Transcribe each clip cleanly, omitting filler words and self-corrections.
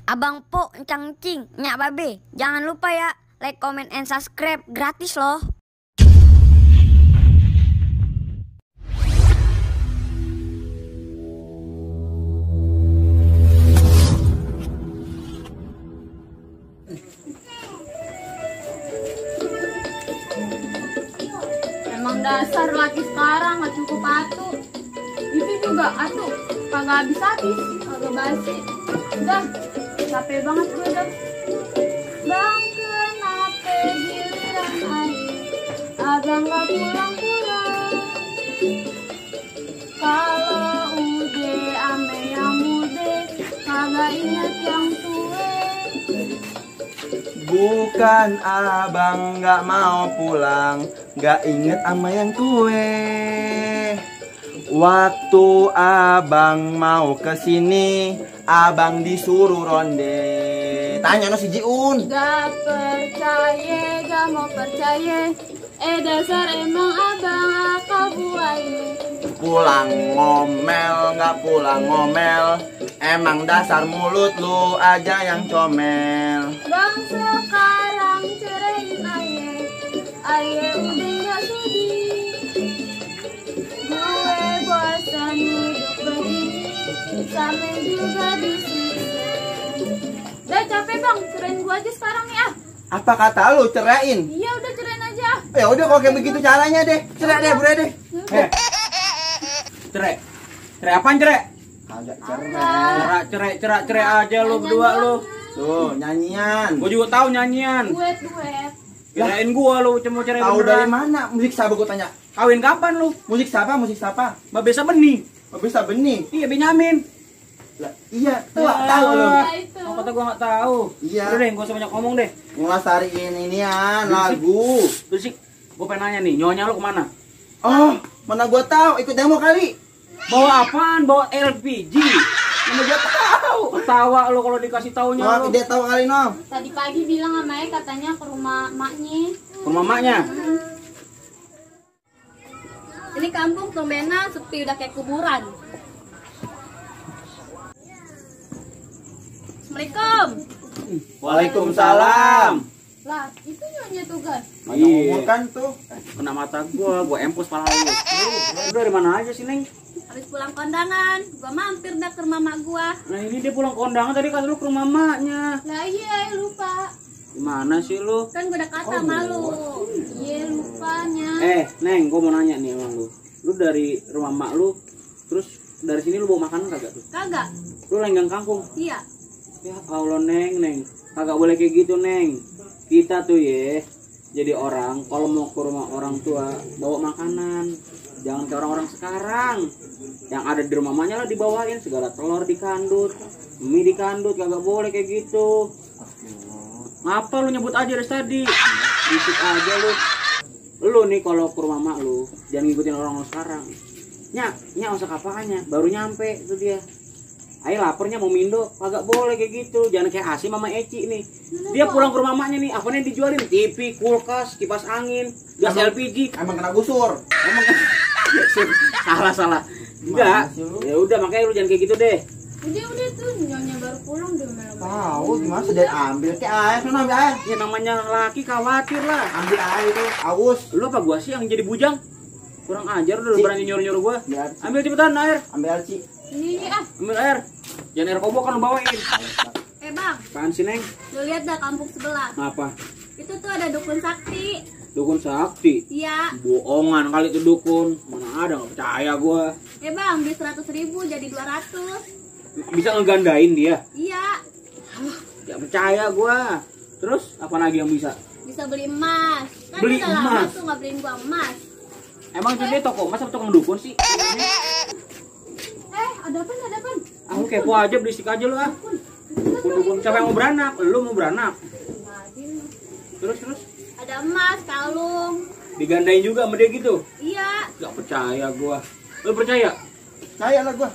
Abang Po, Encang Cing, Nyak Babe. Jangan lupa ya, like, comment, and subscribe. Gratis loh. Emang dasar laki sekarang gak cukup atuh. Itu juga atuh kagak habis-habis, kagak basi. Udah, capek banget gue udah. Bang, kenapa giliran air abang gak pulang-pulang? Kalau ude ame yang mude, kagak inget yang tue. Bukan abang gak mau pulang, gak inget sama yang kue. Waktu abang mau kesini, abang disuruh ronde. Tanya no si Jiun. Gak percaya, gak mau percaya. Dasar emang abang akal buaya. Pulang ngomel, gak pulang ngomel. Emang dasar mulut lu aja yang comel. Bang sekarang ceraiin aye udah gak sudi. Gue bosan hidup begini, sama juga di sini. Udah capek bang, cerain gue aja sekarang nih ah. Apa kata lu ceraiin? Iya udah cerain aja. Ya udah kalau kayak begitu caranya deh. Cerai deh, bro deh. Cerai. Cerai apaan cerai? Agak cerai. Cerai aja lu berdua lu. Tuh, nyanyian. Gua juga tahu nyanyian. Duet. Kirain gua lu cuma cerai Tahu dari beneran. mana? Musik siapa gua tanya? Kawin kapan lu? Musik siapa? Musik siapa? Mbak Besa Bening. Bisa bening. Iya Benyamin. Lah, iya, tahu lu. Ya itu. Oh, kata gua enggak tahu. Iya. Udah deh, gua usah banyak ngomong deh. Ngelestariin inian lagu. Terus sih, gua pengen nanya nih, nyonya lu kemana? Oh, mana gua tahu ikut demo kali. Bawa apaan? Bawa LPG. Mana gua tahu. Tawa lu kalau dikasih taunya Oh, lu. dia tahu kali no. Tadi pagi bilang sama Ayah katanya ke rumah maknya. Ke rumah maknya. Ini kampung tumbenan sepi udah kayak kuburan. Assalamualaikum. Waalaikumsalam. Lah, itu nyonya tuh guys. Panjang umur kan tuh. Kena mata gua empus pala lu. Lu dari mana aja sih, Neng? Habis pulang kondangan, gua mampir dah ke rumah mak gua. Nah, ini dia pulang kondangan tadi kata lu ke rumah maknya. Lah iya, lupa. Gimana sih lu? Kan gua udah kata sama lu. Iya, lupanya. Neng, gua mau nanya nih emang lu. Lu dari rumah mak lu, terus dari sini lu bawa makanan kagak tuh? Kagak. Lu lenggang kangkung. Iya. Ya Allah, Neng. Kagak boleh kayak gitu, Neng. Kita tuh ya, jadi orang kalau mau ke rumah orang tua bawa makanan. Jangan kayak orang-orang sekarang. Yang ada di rumah maknya lah dibawain segala telur dikandut, mie dikandut, kagak boleh kayak gitu. Ngapa lu nyebut aja dari tadi? Bisik aja lu. Lu nih kalau ke rumah mak lu, jangan ngikutin orang sekarang. Nyak masak apaannya? Baru nyampe itu dia. Ayo laparnya mau mindo, kagak boleh kayak gitu. Jangan kayak Asim sama Eci nih. Dia pulang ke rumah maknya nih, apanya yang dijualin? TV, kulkas, kipas angin, gas LPG. Emang kena gusur. Emang salah. Enggak. Ya udah makanya lu jangan kayak gitu deh. Udah tuh nyonya baru pulang dia melo. Tahu gimana sudah ambil ke air, sana ambil air. Ya namanya laki khawatir lah. Ambil air itu, aus. Lu apa gua sih yang jadi bujang? Kurang ajar udah berani nyuruh-nyuruh gua. Biar Ambil cepetan air. ambil air, Ci. Ini ah. Ambil air. Jangan air kobo kan lu bawain. Bang, Apaan sih, Neng? lu lihat dah kampung sebelah. Apa? Itu tuh ada dukun sakti. Dukun sakti. Iya. Bohongan kali itu dukun. Mana ada, nggak percaya gua. Bang, beli 100.000 jadi 200. Bisa ngegandain dia? Iya. Gak percaya gua. Terus apa lagi yang bisa? Bisa beli emas. Kan Beli udah lama emas? tuh nggak beliin gua emas. Emang itu dia toko emas atau tukang dukun sih? Ada apa? Ah, lu kepo aja, berisik aja lu ah. Dukun. Siapa yang mau beranak? Lu mau beranak. Terus Ada emas, kalung. digandain juga sama dia gitu? Iya. Gak percaya gua. Lu percaya? Percaya lah gua.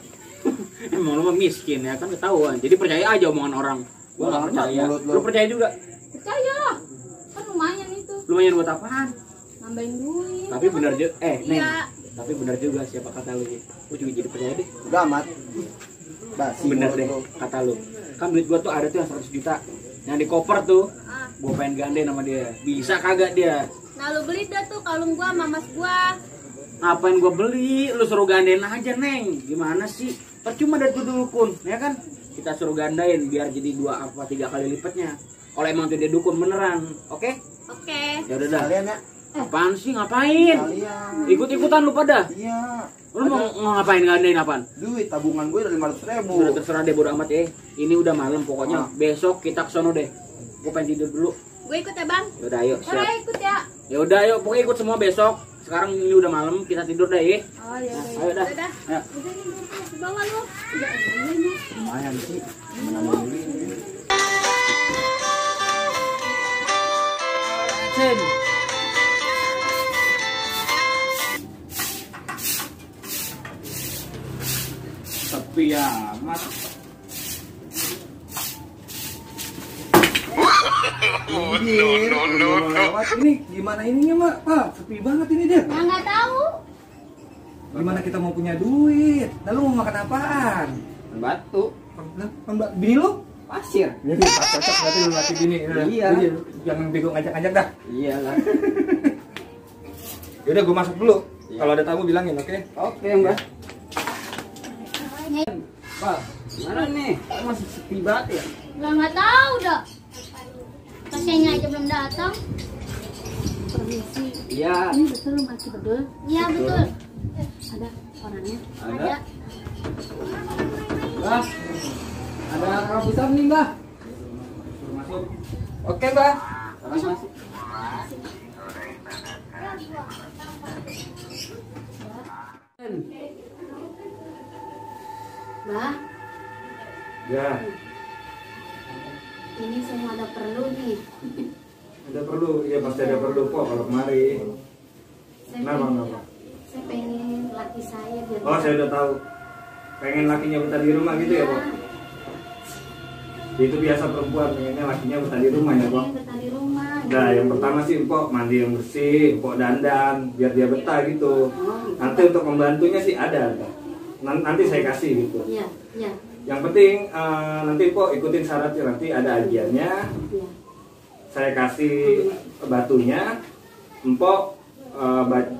Emang lu mah miskin ya kan ketahuan. Jadi percaya aja omongan orang. Gua gak Amat percaya. mulut lu. Lu percaya juga? Percaya lah. Kan lumayan itu. Lumayan buat apaan? Nambahin duit. Tapi benar juga. Neng. Iya. Tapi benar juga siapa kata lu. Gua juga jadi percaya deh. Udah amat. Basi Bener mulut deh lu. kata lu. Kan duit gua tuh ada tuh yang 100 juta. Yang di koper tuh. Gua pengen gandain sama dia. Bisa kagak dia? Nah lu beli dah tuh kalung gua sama mas gua. Ngapain gua beli? Lu suruh gandain aja, Neng. Gimana sih? Percuma dari tuh dukun, ya kan? Kita suruh gandain biar jadi 2 apa 3 kali lipatnya. Kalau emang tuh dia dukun beneran, oke? Oke. Ya udah dah. Kalian ya? Apaan sih ngapain? Kalian. Ikut-ikutan lu pada. Iya. Lu mau ngapain gandain apaan? Duit tabungan gue udah 500.000. Udah terserah deh bodo amat ya. Ini udah malam pokoknya. Besok kita kesono deh. Gue pengen tidur dulu. Gue ikut ya bang. Ya udah ayo Ora siap. ikut ya. Ya udah ayo pokoknya ikut semua besok. Sekarang ini udah malam kita tidur deh ya. Oh iya. Ayo dah. Udah. Ayo. Udah nih di bawah lu. Ya Lumayan sih. Menambah duit. Sen. Sepi amat. Ini gimana ininya, Mak? Pak, sepi banget ini dia. Ya nggak tahu. Gimana kita mau punya duit? Lalu mau makan apaan? Batu. Mbak, bini lu? Pasir. Jadi pas cocok berarti lu laki bini. Iya. Jadi, jangan bego ngajak-ngajak dah. Iyalah. Yaudah, gue masuk dulu. Iya. Kalau ada tamu bilangin, oke? Oke, Mbak. Pak, gimana nih? Kok masih sepi banget ya? Nggak tahu dah. Pasiennya aja belum datang. Permisi. Iya. Ini betul Mbak Ki Bedul? Iya betul. Ada orangnya? Ada. Mbak, ada kalau bisa nih, Mbak. Suruh masuk. Oke, Mbak. Masuk. Mbak, Ya, ini semua ada perlu nih. ada perlu. Iya, pasti ada perlu kok kalau kemari. Kenapa? Saya pengen laki saya biar. Oh, saya udah tahu. Pengen lakinya betah di rumah gitu ya, Pak? Itu biasa perempuan, pengennya lakinya betah di rumah ya, Pak? Pengen betah di rumah. Nah, yang pertama sih Empok mandi yang bersih, Empok dandan, biar dia betah gitu. Nanti untuk membantunya sih ada. Nanti saya kasih gitu. Iya, iya, Yang penting nanti Empok ikutin syaratnya, nanti ada ajiannya, iya. saya kasih batunya, Empok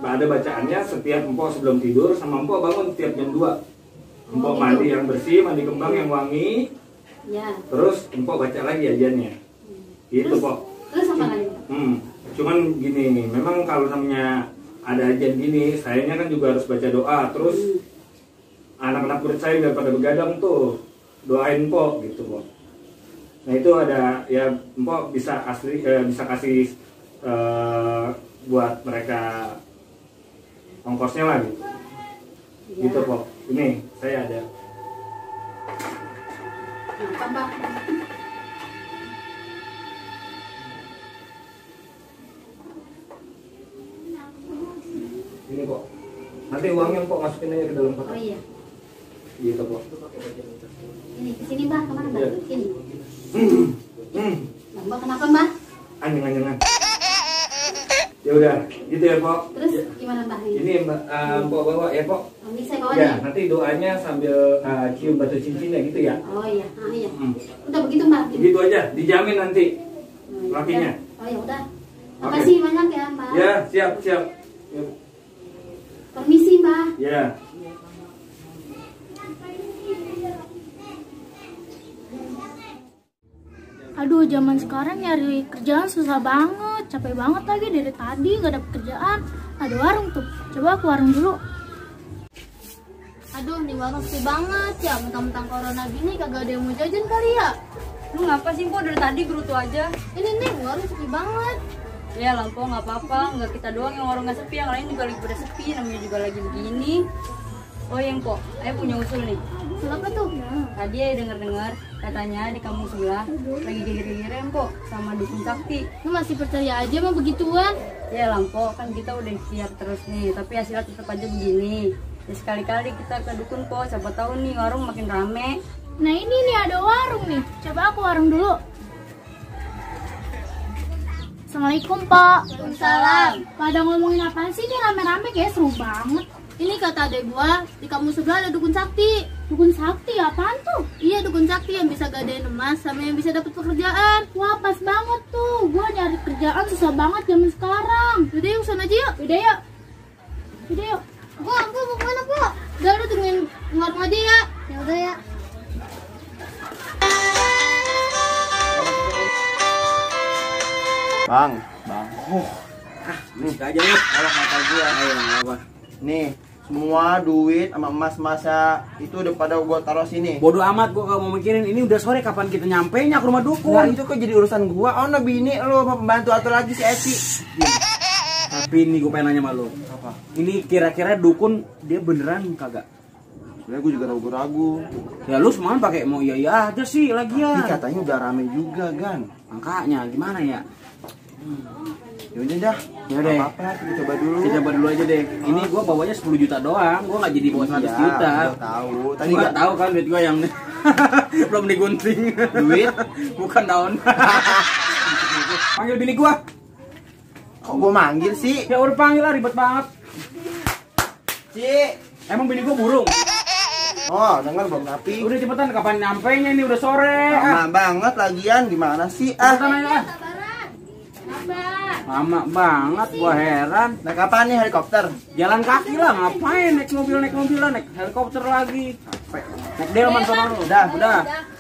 ada bacaannya setiap Empok sebelum tidur, sama Empok bangun setiap jam 2. Empok mandi yang bersih, mandi kembang yang wangi, Iya. terus Empok baca lagi ajiannya. Gitu, Pok. Terus apa lagi? Cuman gini, memang kalau namanya ada ajian gini, sayanya kan juga harus baca doa. Terus anak-anak murid saya biar pada begadang tuh, doain Empok gitu, Pok. Nah itu ada ya Empok bisa bisa kasih buat mereka ongkosnya lah gitu. Iya. Gitu, Pok. Ini saya ada. Apa, Mbak? Ini, Pok. Nanti uangnya Empok masukin aja ke dalam Oh kotak. iya. Gitu, Pok. Ini ke sini, Mbak. Kemana, Mbak? Iya. Sini. Hmm. Mbak, kenapa, Mbak? Anjing-anjingan. Ya udah, gitu ya, Pok. Terus gimana, Mbak? Ini Mbak, Pok bawa ya, Pok. Oh, ini saya bawa Ya, nih. nanti doanya sambil cium batu cincinnya gitu ya. Oh iya, iya. Hmm. Udah begitu, Mbak. Gitu aja, dijamin nanti lakinya. Oh ya udah. Oke. Makasih banyak ya, Mbak. Ya, siap, siap. Ya. Permisi, Mbak. Ya. Aduh, zaman sekarang nyari kerjaan susah banget, capek banget lagi dari tadi gak dapet kerjaan. Ada warung tuh, coba aku warung dulu. Aduh, nih warung sepi banget ya. Mentang-mentang corona gini kagak ada yang mau jajan kali ya. Lu ngapa sih kok dari tadi gerutu aja? Ini nih warung sepi banget. Ya lampu nggak apa-apa, nggak kita doang yang orang nggak sepi, yang lain juga lagi pada sepi, namanya juga lagi begini. Oh yang kok, saya punya usul nih. Kenapa tuh? Tadi ya dengar-dengar katanya di kampung sebelah lagi gigir-gigirin kok sama dukun sakti. Lu masih percaya aja sama begituan? Ya lampu kan kita udah ikhtiar terus nih, tapi hasilnya tetap aja begini. Ya sekali-kali kita ke dukun kok, siapa tahu nih warung makin rame. Nah ini nih ada warung nih, coba aku warung dulu. Assalamualaikum Pak. Waalaikumsalam. Pada ngomongin apaan sih, ini rame-rame kayak seru banget. Ini kata adek gua, di kampung sebelah ada dukun sakti. Dukun sakti apaan tuh? Iya, dukun sakti yang bisa gadein emas sama yang bisa dapat pekerjaan. Wah pas banget tuh, gua nyari kerjaan susah banget zaman sekarang. Yaudah yuk sana aja yuk. Yaudah yuk. Yaudah yuk. Gua mau kemana gua? Udah lu tungguin warung aja ya. Ya udah ya. Bang, Nih aja lu. kalau kata gua, Ayo, nggak apa. nih semua duit sama emas-emasnya itu udah pada gua taruh sini. Bodoh amat gua kalau mau mikirin ini udah sore kapan kita nyampenya ke rumah Nah, dukun. itu kok jadi urusan gua. Oh, no bini lu sama pembantu atau lagi si Eci. Tapi ini gue pengen nanya sama lu. Apa? Ini kira-kira dukun dia beneran kagak? Sebenernya gua juga ragu-ragu. Ya lu semalam pakai mau iya aja sih lagian. Tapi katanya udah rame juga, Gan. Makanya gimana ya? Yaudah dah. Ya deh. Nggak apa-apa, kita coba dulu. Kita coba dulu aja deh. Ini gua bawanya 10 juta doang. Gua nggak jadi bawa 100 juta. Gua tahu. Tadi Tadi nggak tahu kan duit gua yang belum digunting. Duit? Bukan daun. Panggil bini gua. Kok gua manggil sih? Ya udah panggil lah, ribet banget. Ci. Emang bini gua burung. Oh, denger belum tapi. Udah cepetan, kapan nyampenya ini udah sore. Lama banget lagian, gimana sih? Ah, Cepetan aja. Lama banget, gua heran. nah kapan nih helikopter? Jalan kaki lah, ngapain naik mobil lah, naik helikopter lagi. Capek. Naik delman sama lu. Udah.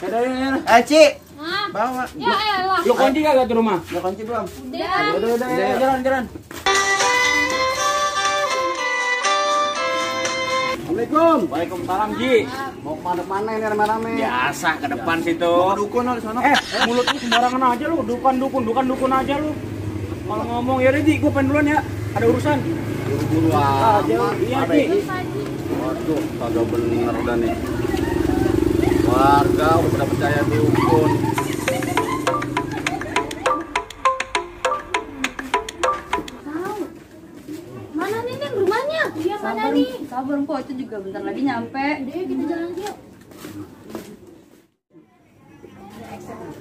Ya. Ci. Bawa. Ya elah. Lu kunci kagak di rumah? Udah kunci belum? Udah. Jalan. Assalamualaikum. Waalaikumsalam, Ji. Mau kemana ini rame-rame? Biasa ke depan situ. Mau dukun lo di sana. Mulut lu sembarangan aja lu, dukun aja lu. Kalau ngomong ya udah Ji, gua pengen duluan ya. Ada urusan. Buru-buru Aja. Iya, Ji. Waduh, kagak bener dah nih. Warga udah percaya dukun. Mana nih Neng rumahnya? Iya mana Sabar, nih? sabar Mpok, itu juga bentar lagi nyampe. Udah yuk kita jalan yuk.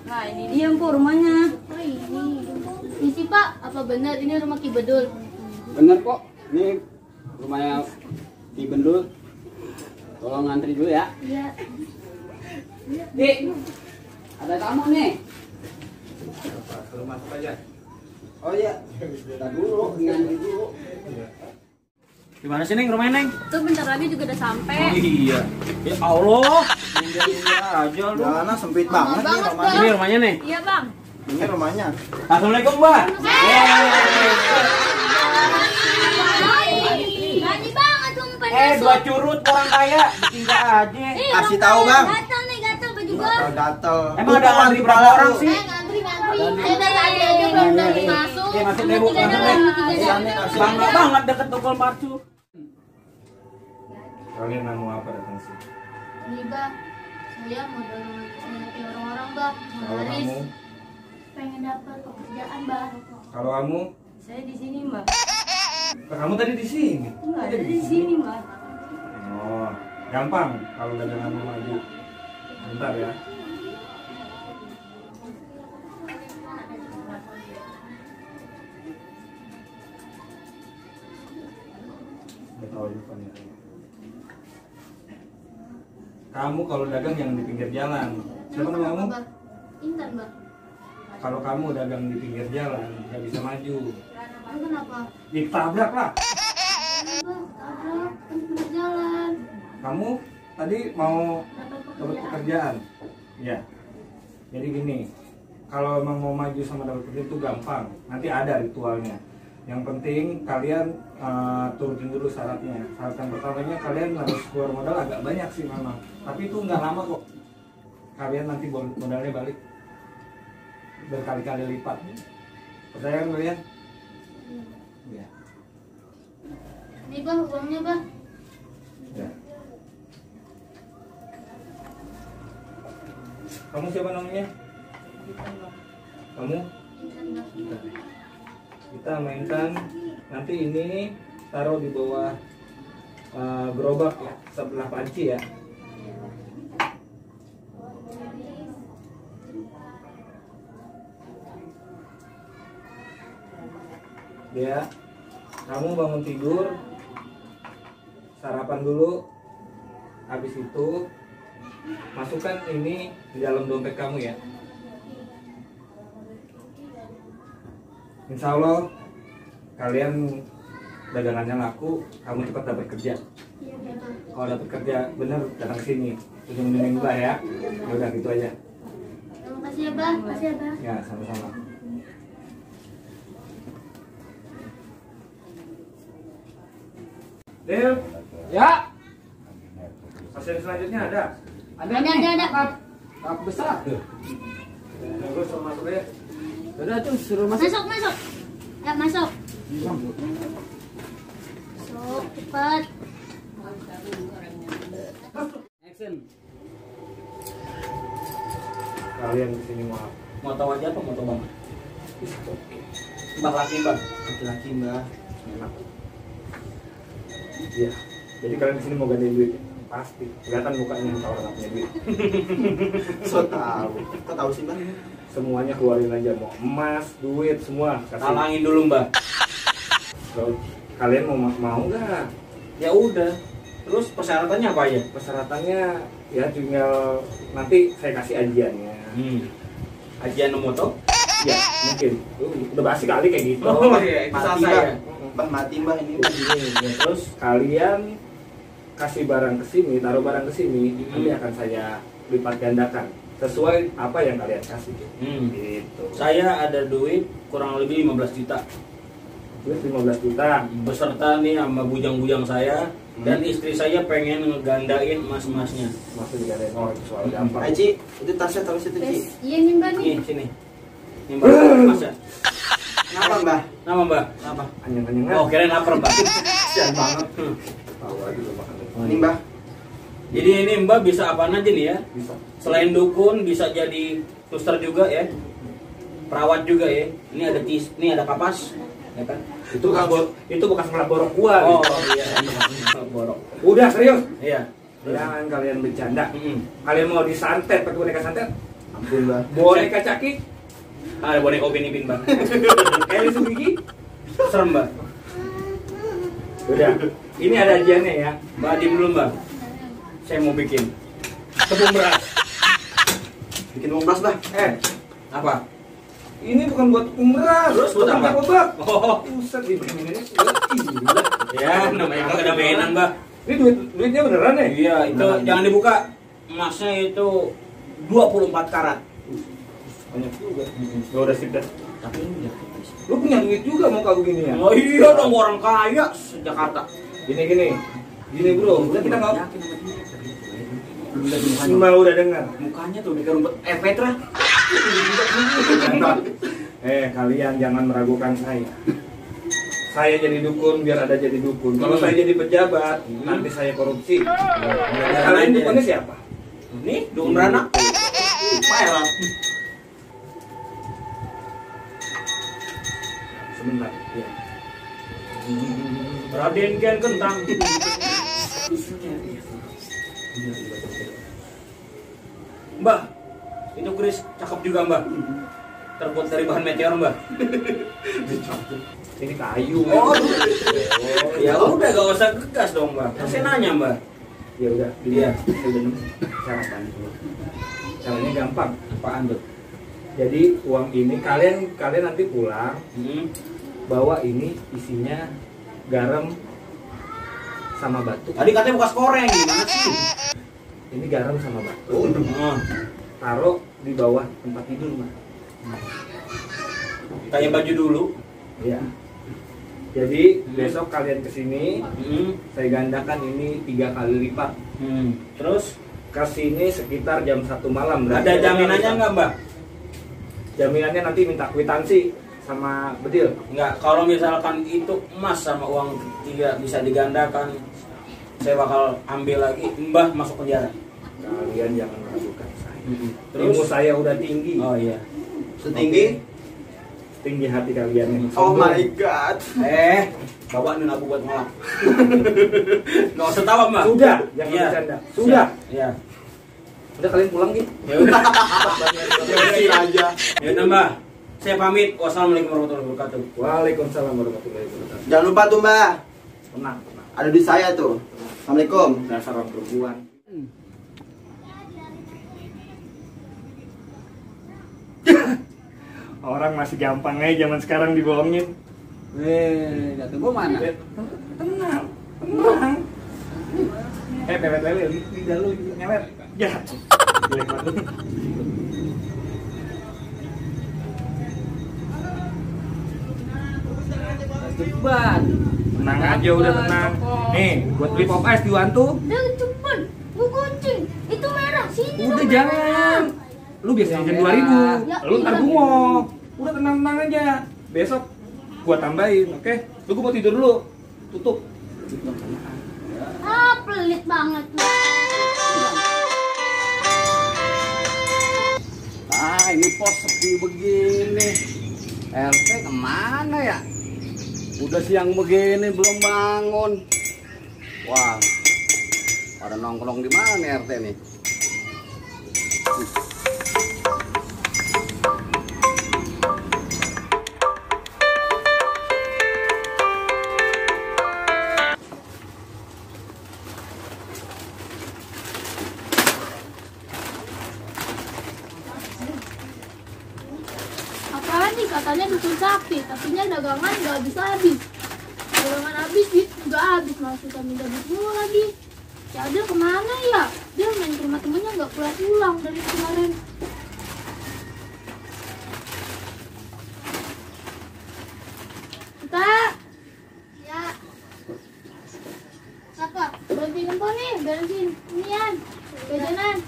Nah, ini dia Mpok rumahnya. Oh ini. Misi Pak, apa benar ini rumah Ki Bedul? Bener kok. Ini rumahnya Ki Bendul. Tolong ngantri dulu ya. Iya. Dik. Ada tamu nih. Masuk aja. Oh iya. Kita dulu, ngantri dulu. Gimana sih Neng rumahnya Neng? Tuh bentar lagi juga udah sampai. Iya. Ya Allah. Iya aja lu. Jalanan sempit banget nih rumahnya. Ini rumahnya nih. Iya Bang. Ini rumahnya. Assalamualaikum, Mbak. Berani banget sumpah. Dua curut orang kaya, bertingkah aja. Kasih tahu, Bang. Gatal nih, gatal baju gua. Gatel. Emang ada ngantri berapa orang sih? Ngantri. Ayo dari tadi aja belum berani masuk. Iya, masuk deh, Bu. Tiga Masuk jam, deh. tiga jam. Bangga banget deket toko parcu. Kalian mau apa datang sih? Nih, Bah. Saya mau doain orang-orang, Bah. Kalau kamu, Pengen dapat pekerjaan bah. kalau kamu, Saya di sini, Mbak. kamu tadi di sini. Enggak ada di sini, Mbak. Oh, gampang kalau dagangan maju. Bentar ya. Tahu depannya. Kamu kalau dagang jangan di pinggir jalan. Siapa nama kamu? Bah. Intan, Bah. Kalau kamu dagang di pinggir jalan nggak bisa maju. Lu kenapa? Ditabrak lah. Bah, tabrak kan pinggir jalan. Kamu tadi mau dapat pekerjaan. Ya. Jadi gini, kalau emang mau maju sama dapat kerja itu gampang. Nanti ada ritualnya. Yang penting kalian turutin dulu syaratnya. Syarat yang pertamanya kalian harus keluar modal agak banyak sih memang. Tapi itu nggak lama kok. Kalian nanti modalnya balik berkali-kali lipat. Percaya kan kalian? Ya. Nih, Bah, uangnya, Bah. Ya. Kamu siapa namanya? Kamu? Intan, Bah. Kita mainkan nanti ini taruh di bawah gerobak ya, sebelah panci ya. Ya, kamu bangun tidur, sarapan dulu, habis itu masukkan ini di dalam dompet kamu ya. Insya Allah kalian dagangannya laku, kamu cepat dapat kerja. Kalau dapat kerja bener datang ke sini, ujung-ujungnya Mbah ya. Ya udah gitu aja. Terima kasih ya, Bah. Makasih ya, Bah. Ya sama-sama. Del, Ya, pasien selanjutnya ada. Ada. Kap besar. Terus suruh masuk ya. Udah tuh suruh masuk. Masuk. Ya, masuk. Masuk, cepat. Action. Kalian kesini mau Mau tahu aja apa mau tahu banget? Mbak laki mbak. Laki-laki mbak. enak. Iya. Jadi kalian kesini mau gantiin duit? Pasti. Kelihatan mukanya yang tahu nggak punya duit. So tahu. Kok tahu sih mbak? Semuanya keluarin aja, mau emas, duit, semua kasih. Talangin dulu mbak. Kalau kalian mau nggak? Ya udah. Terus persyaratannya apa aja? Persyaratannya ya tinggal nanti saya kasih ajiannya. Ajian moto? Ya mungkin. Udah basi kali kayak gitu. Oh iya, itu Mati saya. mbak. Mbak mati mbak ini. Terus kalian kasih barang ke sini, taruh barang ke sini, nanti akan saya lipat gandakan sesuai apa yang kalian kasih. Gitu. Saya ada duit kurang lebih 15 juta. Duit 15 juta. Beserta nih sama bujang-bujang saya dan istri saya pengen ngegandain emas-emasnya. Masuk di gadai. Oh itu soal gampang. Ci, itu tasnya taruh situ Ci. Iya nih, Mbak nih. Nih sini. Ini mbak, mas ya. Kenapa mbak? Nama mbak? Apa? Anyang-anyangan. Oh kirain lapar mbak. Sian banget. Tahu aja lu makan. Ini mbak. Jadi ini mbak bisa apaan aja nih ya? Bisa. Selain dukun bisa jadi suster juga ya, perawat juga ya. Ini ada ini ada kapas, ya kan? Itu bekas ngelap borok gua. Oh gitu. iya, borok. Udah serius. Iya. Jangan kalian bercanda. Mm-mm. Kalian mau disantet pakai boneka santet? Ampun mbak. Boneka caki? Ada boneka Upin Ipin mbak. Kayak Lisu Gigi? Serem mbak. Udah. Ini ada ajiannya ya. Mbak diem dulu mbak. Saya mau bikin tepung beras. Bikin uang beras mbak. Apa? Ini bukan buat tepung beras. Terus buat apa? Bebek. Oh, Buset dibikin ini sudah gila. ya namanya kagak ada mainan mbak. Ini duitnya beneran ya? Iya itu jangan dibuka. Emasnya itu 24 karat. Banyak juga. Ya udah sip dah. Tapi lu punya duit juga mau kagak gini ya? Oh iya dong orang kaya Jakarta. Gini bro, udah kita nggak. Mbak udah dengar. Mukanya tuh di rumput Petra. Kalian jangan meragukan saya. Saya jadi dukun biar ada jadi dukun. Kalau saya jadi pejabat, nanti saya korupsi. Kalian dukunnya siapa? Nih, dukun beranak. Pilot. Sebentar. Ya. Raden Kian Kentang. Mbak, itu Chris cakep juga mbak. Terbuat dari bahan meteor mbak. Ini kayu. Ya udah gak usah gegas dong mbak. Saya nanya mbak. Ya udah, Iya. Saya udah nemu cara caranya gampang. Apaan tuh? Jadi uang ini kalian nanti pulang bawa ini isinya garam sama batu. Tadi katanya bekas koreng gimana sih? Ini garam sama batu. Taruh di bawah tempat tidur mah. Kayak baju dulu. Iya. Jadi besok kalian kesini, Hmm. saya gandakan ini 3 kali lipat. Terus Kesini sekitar jam 1 malam. Berarti ada jaminannya bisa. nggak mbak? Jaminannya nanti minta kwitansi sama bedil. Nggak. Kalau misalkan itu emas sama uang 3 bisa digandakan, saya bakal ambil lagi. Mbah masuk penjara. Kalian jangan meragukan saya. Terus? Ilmu saya udah tinggi. Oh iya. Setinggi. Tinggi hati kalian. Oh my god. Bawa nih aku buat ngelak. Nggak usah tawa mbak. Sudah, jangan Iya. bercanda. Sudah. Iya. Udah kalian pulang gitu. Ya udah. Ya udah aja. Ya udah mbak. Saya pamit. Wassalamualaikum warahmatullahi wabarakatuh. Waalaikumsalam warahmatullahi wabarakatuh. Jangan lupa tuh mbak. Tenang. Ada di saya tuh. Assalamualaikum. Dasar orang perempuan. Orang masih gampang aja zaman sekarang dibohongin. Jatuh gua mana? Tenang. Pelet lele, lidah lu nyelet. Ya. Jelek banget lu. Cepat. Tenang aja udah tenang. Nih, buat beli pop ice dibantu. Udah cepet, gua kucing. Itu merah, sini Udah dong, jangan. Lu biasanya jam 2000. Ya, Lu ntar iya. bungok. Udah tenang-tenang aja. Besok gua tambahin, oke? Lu gua mau tidur dulu. Tutup. Ah, pelit banget lu. Ini pos sepi begini. RT kemana ya? Udah siang begini belum bangun. Wah, pada nongkrong di mana nih RT nih? Apaan nih, katanya dukun sakti, tapinya dagangan nggak habis-habis. Dagangan habis, duit juga habis, malah kita minta duit mulu lagi. Si Adel kemana ya? Dia main ke rumah temennya nggak pulang-pulang dari kemarin. Kak, ya. Kakak, bantuin empok nih, beresin inian, jajanan.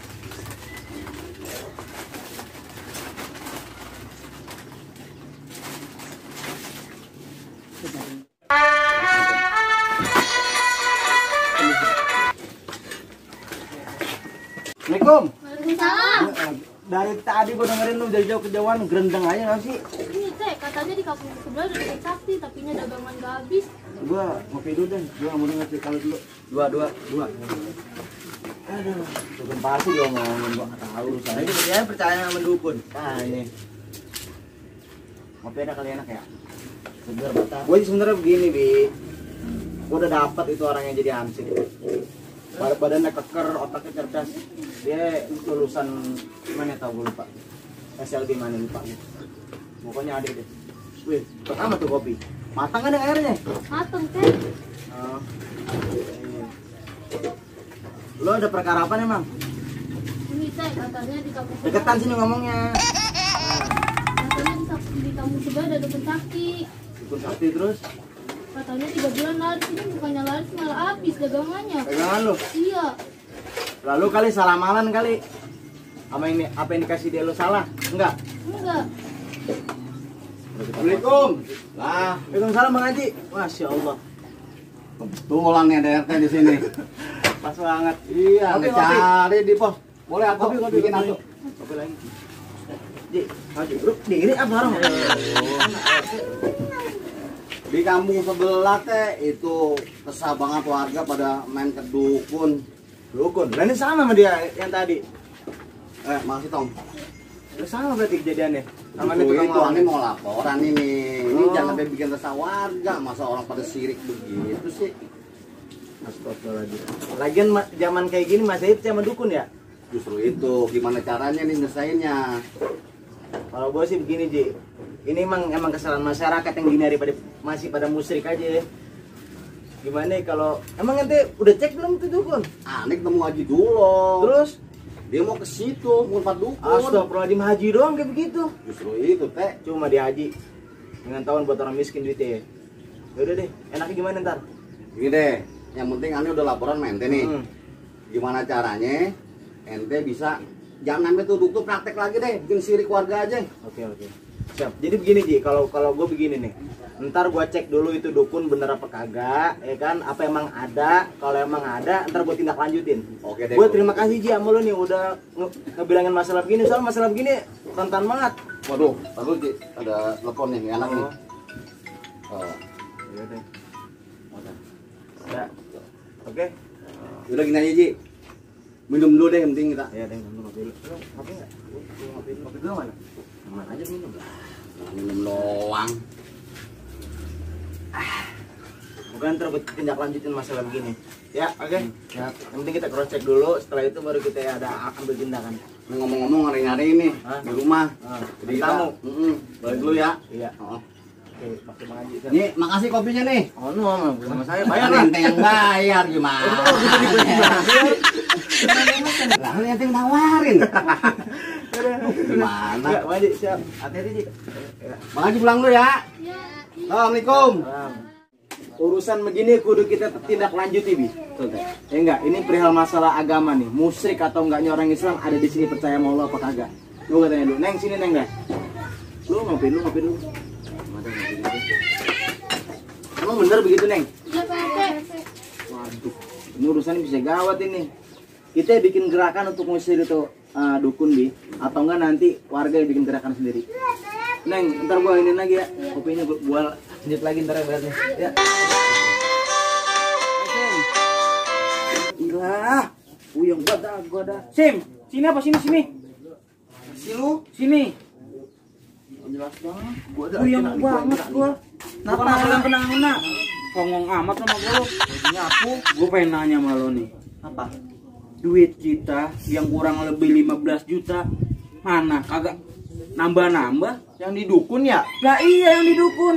Assalamualaikum. Waalaikumsalam. Dari tadi gua dengerin lu dari jauh kejauhan gerendeng aja nggak sih? Ini teh, katanya di kampung sebelah ada deket sakti, tapinya dagangan gak habis. Gua ngopi dulu deh. Gua mau denger cerita lu dulu. Dua. Aduh, dukun pasti gua ngomongin gua nggak tahu urusan. Ini dia percaya sama dukun. Nah ini. Ngopi ada kali enak ya? Seger batang. Gua sih sebenarnya begini, Bi. Gua udah dapat itu orang yang jadi hansip. Badannya keker, otaknya cerdas. Dia lulusan mana tau gue lupa. SLB mana lupa gitu. Pokoknya ada deh. Wih, pertama tuh kopi. Matang kan airnya? Mateng teh. Oh. Lo ada perkara apa emang? Ini teh, katanya di kampung sebelah. Deketan sini ngomongnya. Katanya di kampung sebelah ada dukun sakti. Dukun sakti terus. Katanya 3 bulan laris, ini bukannya laris malah habis dagangannya. Pegangan lo. Iya. Lalu kali salah malan kali. Sama ini apa yang dikasih dia lo salah? Enggak. Enggak. Assalamualaikum. Lah, waalaikumsalam Bang Haji. Masya Allah. Kebetulan nih ada RT di sini. Pas banget. Iya, cari di pos. Boleh aku bikin satu. Kopi lagi. Ji, Haji, bro, ini apa bareng? Di kampung sebelah teh itu kesah banget warga pada main ke dukun. Dukun. Dan ini sama sama dia yang tadi. Makasih Tong. Itu sama berarti kejadiannya. Sama itu ini mau laporan ini. Ini jangan sampai bikin resah warga. Masa orang pada sirik begitu sih. Astagfirullahaladzim. Lagian zaman kayak gini masih itu sama dukun ya? Justru itu. Gimana caranya nih nyelesainnya? Kalau gue sih begini Ji. Ini emang kesalahan masyarakat yang gini daripada masih pada musyrik aja. Gimana kalau emang ente udah cek belum tuh dukun? Aneh ketemu Haji dulu. Terus Dia mau ke situ, mau tempat dukun. astagfirullahaladzim, haji doang kayak begitu. Justru itu teh. Cuma di haji dengan tahun buat orang miskin duitnya. Yaudah deh, enaknya gimana ntar? Gini deh, yang penting aneh udah laporan sama ente nih. Hmm. Gimana caranya ente bisa jangan sampai tuh dukun praktek lagi deh, bikin sirik warga aja. Oke. Siap. Jadi begini Ji, kalau gue begini nih. Ntar gue cek dulu itu dukun bener apa kagak, ya kan? Apa emang ada? Kalau emang ada, ntar gue tindak lanjutin. Oke deh. Gue terima kasih Ji sama lu nih udah ngebilangin masalah begini. Soal masalah begini rentan banget. Waduh, lalu Ji, ada telepon nih, enak nih. Iya deh. Ya. Oke. Udah gini aja Ji, minum dulu deh yang penting kita. Iya deh, minum kopi dulu. Lu kopi nggak? Kopi dulu mana? Mana aja minum lah. Minum doang. Oke Bukan ntar gue tindak lanjutin masalah begini. Ya, oke. Ya, yang penting kita cross check dulu. Setelah itu baru kita ada ambil tindakan. Ngomong-ngomong nyari-nyari ini di rumah. Jadi kamu. Balik dulu ya. Iya. Oke, pakai Bang Haji. Nih, makasih kopinya nih. Oh, nu sama saya Bayar bayar. ente yang bayar gimana? Lah lu yang nawarin. Gimana? Enggak, Bang Haji, siap. Hati-hati, Ji. Bang Haji pulang dulu ya. Assalamualaikum. Urusan begini kudu kita tindak lanjuti, Bi. Tuh, Teh. Ya enggak, ini perihal masalah agama nih. Musyrik atau enggaknya orang Islam ada di sini, percaya sama Allah apa kagak. Lu katanya dulu, Neng sini Neng dah. Lu ngopi dulu. Emang bener begitu, Neng? Iya Pak RT. Waduh, ini urusan bisa gawat ini. Kita bikin gerakan untuk ngusir itu dukun, Bi. Atau enggak nanti warga yang bikin gerakan sendiri. Neng, ntar gua ini lagi ya. Kopinya gua lanjut lagi ntar ya bayarnya. Ya. Ilah, uyang gua dah. Sim, sini apa sini? Si lu Sini. jelas banget. Gua ada Uyang banget gua. Kenapa? Bukan masalah kena. Songong amat sama gua lu. Nyapu. Gua pengen nanya sama lo nih. Apa? Duit kita yang kurang lebih 15 juta mana kagak nambah-nambah? Yang di dukun ya? Lah iya yang didukun.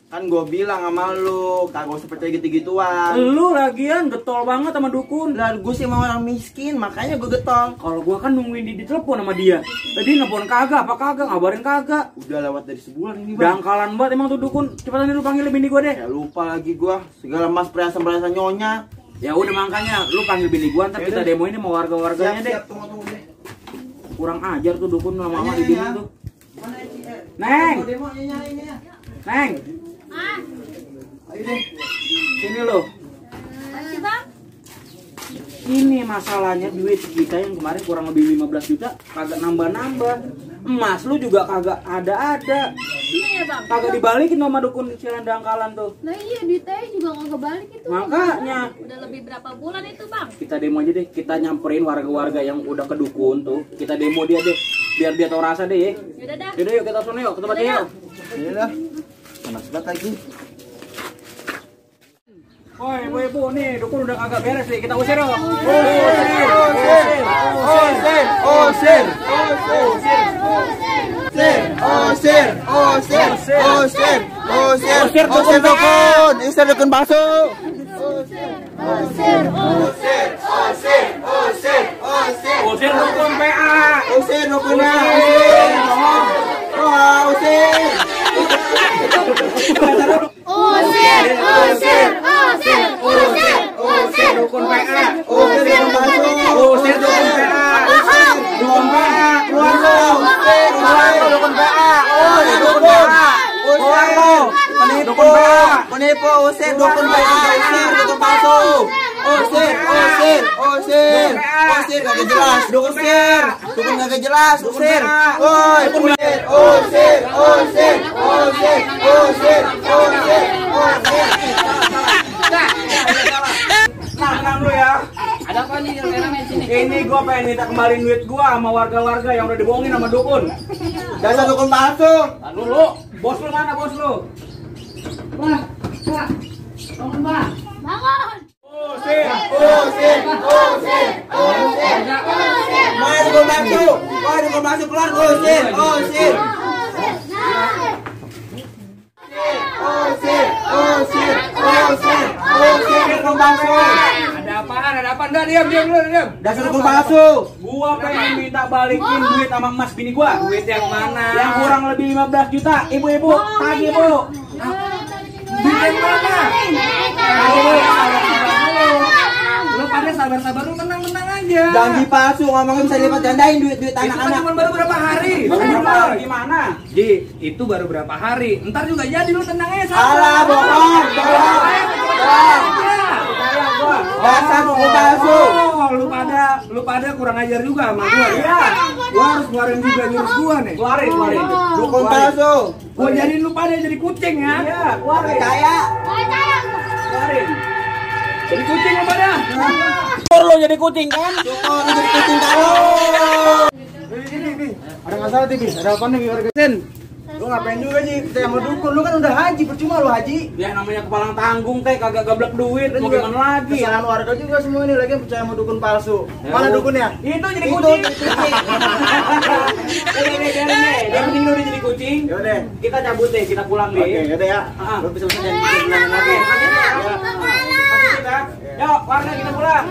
Kan gue bilang sama lu, kagak usah percaya gitu-gituan. Lu lagian getol banget sama dukun. Lah gue sih emang orang miskin, makanya gue getol. Kalau gua kan nungguin di telepon sama dia. Tadi nelpon kagak, apa kagak, ngabarin kagak. Udah lewat dari sebulan ini, Bang. Dangkalan banget emang tuh dukun. Cepetan lu panggil bini gua deh. Ya lupa lagi gua, segala mas perhiasan nyonya. Ya udah makanya lu panggil bini gua ntar kita demoin sama warga-warganya deh. Tunggu deh. Kurang ajar tuh dukun lama-lama di sini tuh. Neng, Neng, Ayo deh. sini lo. Makasih Bang. Ini masalahnya duit kita yang kemarin kurang lebih 15 juta kagak nambah-nambah. Emas lu juga kagak ada-ada. Iya Bang. Kagak dibalikin sama dukun sialan dangkalan tuh. Nah iya duitnya juga nggak kebalik itu. Makanya Udah lebih berapa bulan itu Bang? kita demo aja deh, kita nyamperin warga-warga yang udah kedukun tuh, kita demo dia deh, biar dia tahu rasa deh ya. Yaudah dah. Yaudah yuk kita sono yuk, ke tempatnya yuk. Iya dah. Panas banget lagi. Woi ibu nih, dukun udah kagak beres nih, kita usir yuk. Usir dukun palsu. Usir dukun PA. Usir dukunnya. Usir dukun PA. Usir dukun palsu. Usir dukun PA. Dukun PA. Keluar lo. Keluar lo dukun PA. Dukun PA. Keluar lo. Penipu. Usir dukun PA. Usir dukun palsu. Usir kagak jelas. Usir. Dukun kagak jelas. Usir. Woi, usir. Tenang lu ya. Ada apa nih rame-rame sini? Ini gua pengen minta kembaliin duit gua sama warga-warga yang udah dibohongin sama dukun. Dasar dukun palsu. Lalu lu, bos lu mana bos lu? Bangun. Mau dukun palsu. Mau dukun palsu keluar. Usir. Dukun palsu. Ada apaan? Enggak, diam. Dasar dukun palsu. Gua pengen minta balikin duit sama emas bini gua. Duit yang mana? Yang kurang lebih 15 juta. Ibu-ibu, tagih Bu. Duit yang mana? Tagih Bu. Lu pada sabar-sabar lu tenang aja. Janji palsu, ngomongnya bisa dilipat gandain duit Itu kan anak-anak. cuma baru berapa hari? Gimana? Ji, itu baru berapa hari? Ntar juga jadi, lu tenang aja. Alah, bohong. Dasar dukun palsu. Oh, lu pada kurang ajar juga sama gua. Iya. Gua harus keluarin juga jurus gua nih. Keluarin. Dukun palsu. Gua jadiin lu pada jadi kucing ya. Iya, keluarin. Percaya. Keluarin. Jadi kucing lu pada. Lo jadi kucing kan? Dukun jadi kucing kalau. Ada masalah TV. Ada apa nih warga Sen? Lu ngapain juga Ji? Percaya sama dukun, lu kan udah haji, percuma lu haji. Ya namanya kepalang tanggung teh kagak gablek duit, mau gimana lagi? Kesalahan warga juga semua ini lagi percaya sama dukun palsu. Mana dukunnya? Itu jadi kucing. Dia mending lu jadi kucing. Ya udah. Kita cabut deh, kita pulang deh. Oke, yaudah ya. Lu bisa jadi bulan lagi. Masuk kita. Yuk, warga kita pulang.